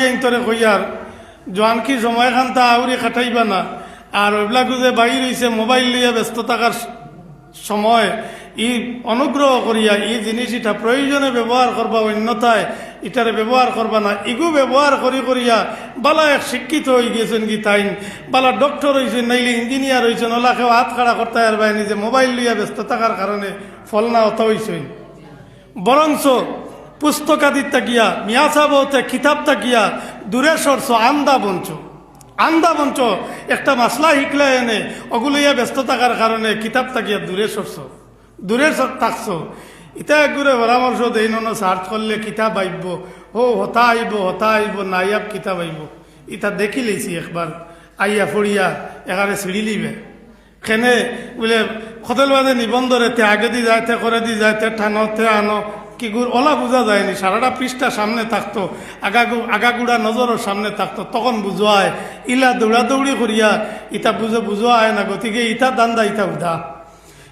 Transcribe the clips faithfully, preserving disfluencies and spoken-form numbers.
ইন্তরে কইয়ার, জোয়ানকি সময়খানতা আউরি কাটাইবা না। আর অইবলাগু যে বাইর অইছে মোবাইল লইয়া ব্যস্ত থাকার সময়, ই অনুগ্রহ করিয়া ই জিনিস ইটা প্রয়োজনে ব্যবহার করবা, অন্যথায় ইটারে ব্যবহার করবা না। ইগু ব্যবহার করি করিয়া বালা এক শিক্ষিত অইগেছইন গি তাইন, বালা ডক্টর অইছইন, নাইলে ইঞ্জিনিয়ার অইছইন, অলা কেউ আত খাড়া করতা পারবায় নি যে মোবাইল লইয়া ব্যস্ত থাকার কারণে ফলনা অতা অইছইন। বরঞ্চ পুস্তকাদি থাকিয়া, মিয়াসাব অতে কিতাব থাকিয়া দূরে সরছো, আন্দা বনছো। আন্দা বনছো, একটা মাসলা হিকলা এনে, অগু লইয়া ব্যস্ত থাকার কারণে কিতাব থাকিয়া দূরে সরছো, দূরে স-, থাকছো। ইতা একগুরে পরামর্শ দেইন, অনো সার্চ করলে কিতাব আইবো, ও হতা আইবো, হতা আইবো, নায়াব কিতাব আইবো। ইতা দেখিলাইছি একবার, আইয়া পড়িয়া একারে ছিড়িলিবে। কেনে বুলে, খতল বাদে নিবন্ধরে তে আগেদি যায়, তে করেদি যায়, তে টানো, তে আনো, কিগুর অলা বুঝা যায় নি। সারাটা পৃষ্ঠা সামনে থাকতো, আগাগু-, আগাগুড়া নজরর সামনে থাকতো, তখন বুঝায়। ইলা দৌড়াদৌড়ি করিয়া ইতা বুঝে বুঝায় না, গতিকে ইতা ধান্দা ইতা উদা।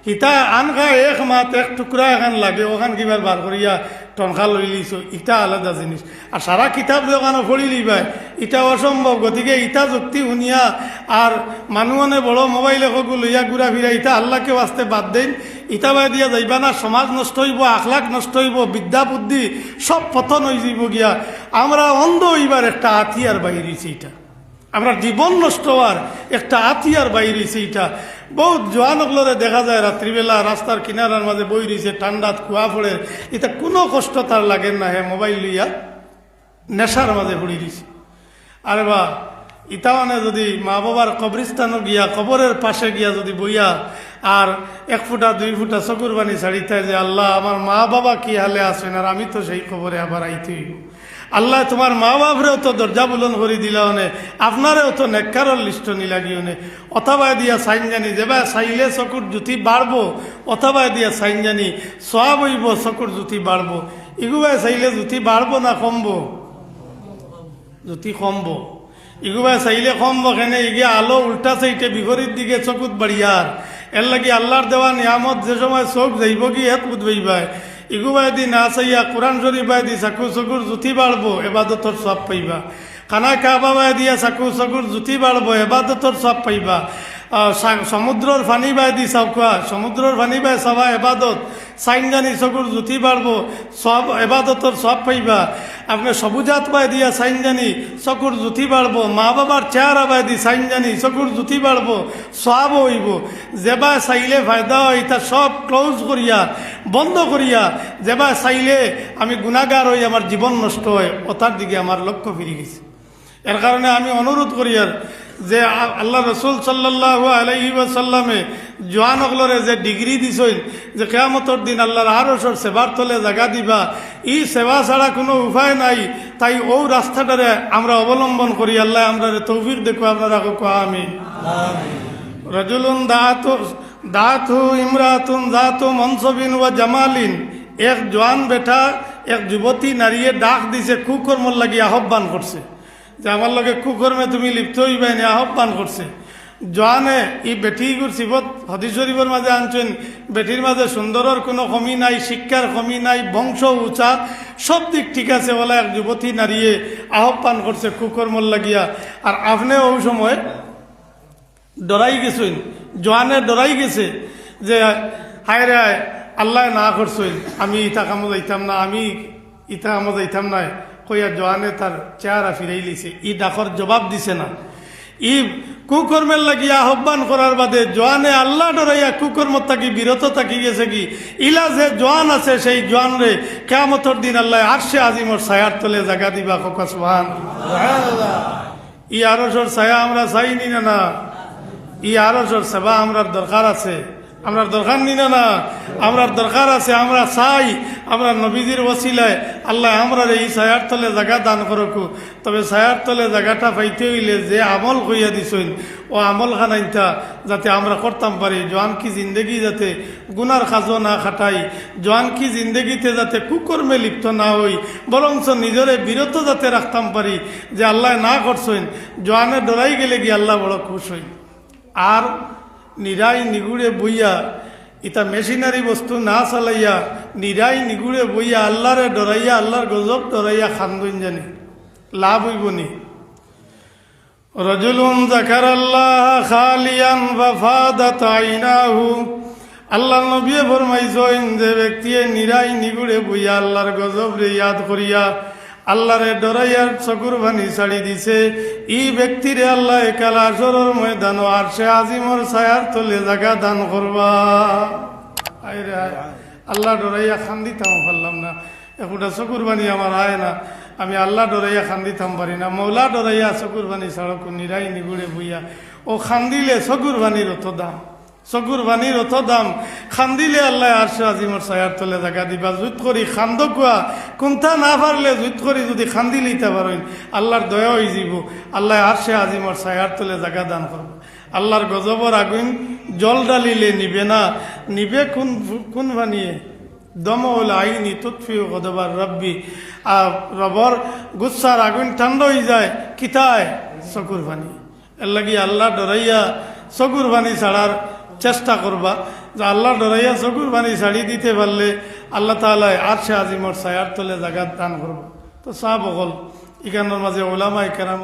ইতা আনকা এক মাত এক টুকরা এখান লাগে, অখান কিবার বার করিয়া টনকা লইলিছো, ইটা আলাদা জিনিস। আর সারা কিতাব যে অখানো পড়িলিবায়, ইটা অসম্ভব। গতিকে ইতা যুক্তি হুনিয়া আর মানুষে বড় মোবাইল একগু লইয়া ঘুরা ফিরা, ইতা আল্লাহকে ওয়াস্তে বাদ দেইন। ইতা বায় দিয়া যাইবা না, সমাজ নষ্ট অইবো, আখলাক নষ্ট অইবো, বিদ্যা বুদ্ধি সব পতন অইযিবো গিয়া। আমরা অন্ধ অইবার একটা হাতিয়ার বাইর অইছে ইটা। আমরার জীবন নষ্ট অওয়ার একটা হাতিয়ার বাইর অইছে ইটা। বউত জোয়ান অকলরে দেখা যায় রাত্রিবেলা রাস্তার কিনারার মাঝে বই রইছে, ঠান্ডাত কুয়া পড়ের, ইতা কুনু কষ্ট তার লাগের না, হে মোবাইল লইয়া নেশার মাঝে পড়ি রইছে। আরে বা, ইতা মানে যদি মা বাবার কবরস্থানো গিয়া, কবরের পাশে গিয়া যদি বইয়া আর এক ফুটা দুই ফুটা চকুর পানি ছাড়িতায় যে, "আল্লাহ, আমার মা বাবা কি হালে আছইন, আর আমি তো সেই কবরে আবার আইতে অইবো।" আল্লাহ, তুমার মা বাপরেও তো দরজা বুলন্দ করি দিলা অনে, আপনারেও তো নেককারর লিস্টো নিলা গি অনে। অতাবায় দিয়া চাইন জানি, যেবায় চাইলে চকুর জুতি বাড়বো, অতাবায় দিয়া চাইন জানি, সওয়াব অইবো, চকুর জুতি বাড়বো। ইগুবায় চাইলে জুতি বাড়বো না কমবো? জুতি কমবো। ইগুবায় চাইলে কমবো কেনে? ইগে আলো উল্টা সাইডে বিপরীত দিকে চকুত বাড়িয়ার। এরলাগি আল্লাহর দেওয়া নিয়ামত যে সময় চউখ যাইবো গি, এত বুঝবায়। ইগুবায়দি না চাইয়া কোরআন শরীফ বায়দি চাকু, চকুর জুতি বাড়বো, এবাদতর সওয়াব পাইবা। খানা কাবা বায়দিয়া চাকু, চকুর জুতি বাড়বো, এবাদতর সওয়াব পাইবা। আহ, সা-, সমুদ্রর পানি বায়দি চাউকা, সমুদ্রর পানি বায় চাওয়া এবাদত, চাইন জানি চকুর জুতি বাড়বো, সওয়াব, এবাদতর সওয়াব পাইবা। আপনে সবুজাত বায়দিয়া চাইন জানি চকুর জুতি বাড়বো, মা বাবার চেহারা বায়দি চাইন জানি চকুর জুতি বাড়বো, সওয়াবও অইবো। যেবায় চাইলে ফায়দা অয়, ইতা সব ক্লোজ করিয়া, বন্ধ করিয়া, যেবায় চাইলে আমি গুনাগার অই, আমার জীবন নষ্ট অয়, অতার দিকে আমার লক্ষ্য ফিরি গেছে। এর কারণে আমি অনুরোধ করিয়ার যে আ-, আল্লাহর রসুল সাল্লাল্লাহু আলাইহি ওয়াসাল্লামে জোয়ান অকলরে যে ডিগ্রি দিছইন, যে কিয়ামতর দিন আল্লাহর আরশর সেবার তলে জাগা দিবা, ই সেবা ছাড়া কুনু উপায় নাই। তাই অউ রাস্তাটারে আমরা অবলম্বন করি। আল্লায় আমরারে তৌফিক দেউক্কা, আপনারা কউক্কা আমিন। রজুলুন দাআতু, দাআতহু ইমরাতুন জাতু মনসবিন ওয়া জামালিন। এক জোয়ান বেটা, এক যুবতী নারীয়ে ডাক দিছে, কুকর্মর লাগি আহ্বান করছে যে, "আমার লগে কুকর্মে তুমি লিপ্ত অইবায় নি?" আহ্বান করছে। জোয়ানে, ই বেটিগুর সিফত হাদিস শরীফর মাঝে আনছইন, বেটির মাঝে সুন্দরর কুনু কমি নাই, শিক্ষার কমি নাই, বংশ উচা, সব দিক ঠিক আছে, অলা এক যুবতী নারীয়ে আহ্বান করছে কুকর্মর লাগিয়া। আর আপনে অউ সময় ডরাই গেছইন, জোয়ানে ডরাই গেছে যে, "হায় রে হায়, আল্লায় না করছইন, আমি ইতা কামো যাইতাম না, আমি ইতা কামো যাইতাম নায়," কইয়া জোয়ানে তার চেহারা ফিরাইলিছে। ই ডাকর জবাব দিছে না। ই কুকর্মর লাগি আহ্বান করার বাদে জোয়ানে আল্লা ডরাইয়া কুকর্ম থাকি বিরত থাকি গেছে গি। ইলা যে জোয়ান আছে, সেই জোয়ানরে কিয়ামতর দিন আল্লায় আরশে আজিমর ছায়ার তলে জাগা দিবা। কউক্কা সুবহান। ই আরশর ছায়া আমরা চাই নি না, না? ই আরশর সেবা আমরার দরকার আছে, আমরার দরকার নি না, না? আমরার দরকার আছে, আমরা চাই, আমরার নবীজির ওসিলায় আল্লায় আমরারে ই ছায়ার তলে জাগা দান করউক্কা। তবে ছায়ার তলে জাগাটা পাইতে অইলে যে আমল কইয়া দিছইন, অউ আমল খানাইন্তা যাতে আমরা করতাম পারি, জোয়ানকি জিন্দেগি যাতে গুনার কাজো না কাটাই, জোয়ানকি জিন্দেগিতে যাতে কুকর্মে লিপ্ত না অই, বরঞ্চ নিজরে বিরত যাতে রাখতাম পারি, যে আল্লায় না করছইন, জোয়ানে ডরাই গেলে গি আল্লা বড় খুশ অইন। আর নিরাই নিগুড়ে বইয়া, ইতা মেশিনারি বস্তু না চালাইয়া, নিরাই নিগুড়ে বইয়া আল্লারে ডরাইয়া, আল্লার গজব ডরাইয়া কান্দইন জানি। লাভ অইবো নি? রজুলুন যাকারাল্লাহা খালিয়ান ফাফাদাত আইনাহু। আল্লাহর নবীয়ে ফরমাইছইন, যে ব্যক্তিয়ে নিরাই নিগুড়ে বইয়া আল্লাহর গজবরে ইয়াদ করিয়া আল্লাহরে ডরাইয়া চকুর পানি ছাড়ি দিছে, ই ব্যক্তিরে আল্লায় কাল হাশরর ময়দানো আরশে আজিমর ছায়ার তলে জাগা দান করবা। আয় রে আয়, আল্লাহ ডরাইয়া কান্দিতাম পারলাম না, এখুটা চকুর পানি আমার আয় না, আমি আল্লাহ ডরাইয়া কান্দিতাম পারি না। মৌলা ডরাইয়া চকুর পানি ছাড়উক্কা, নিরাই নিগুড়ে বইয়া। অউ কান্দিলে চকুর পানির অত দাম, চকুর পানির অত দাম। কান্দিলে আল্লায় আরশে আজিমর ছায়ার তলে জাগা দিবা। জুইত করি কান্দউক্কা, কুন্তা না পারলে জুইত করি যুদি কান্দিলিতা পারইন, আল্লাহর দয়া অইযিবো, আল্লায় আরশে আজিমর ছায়ার তলে জাগা দান করবা। আল্লাহর গজবর আগুইন জল ঢালিলে নিবে না, নিবে কুন, কুন পানিয়ে? দমউল আইনি তুতফিউ গদবার রব্বি। আর রবর গুসার আগুইন ঠান্ডা অইযায় কিতায়? চকুর পানি। এরলাগি আল্লাহ ডরাইয়া চকুর পানি ছাড়ার চেষ্টা করবা, যে আল্লাহ ডরাইয়া চকুর পানি ছাড়ি দিতে পারলে আল্লাহ তাআলায় আরশে আজিমর ছায়ার তলে জাগা দান করবা। তো সাব অকল, ইখানর মাঝে উলামায়ে কেরাম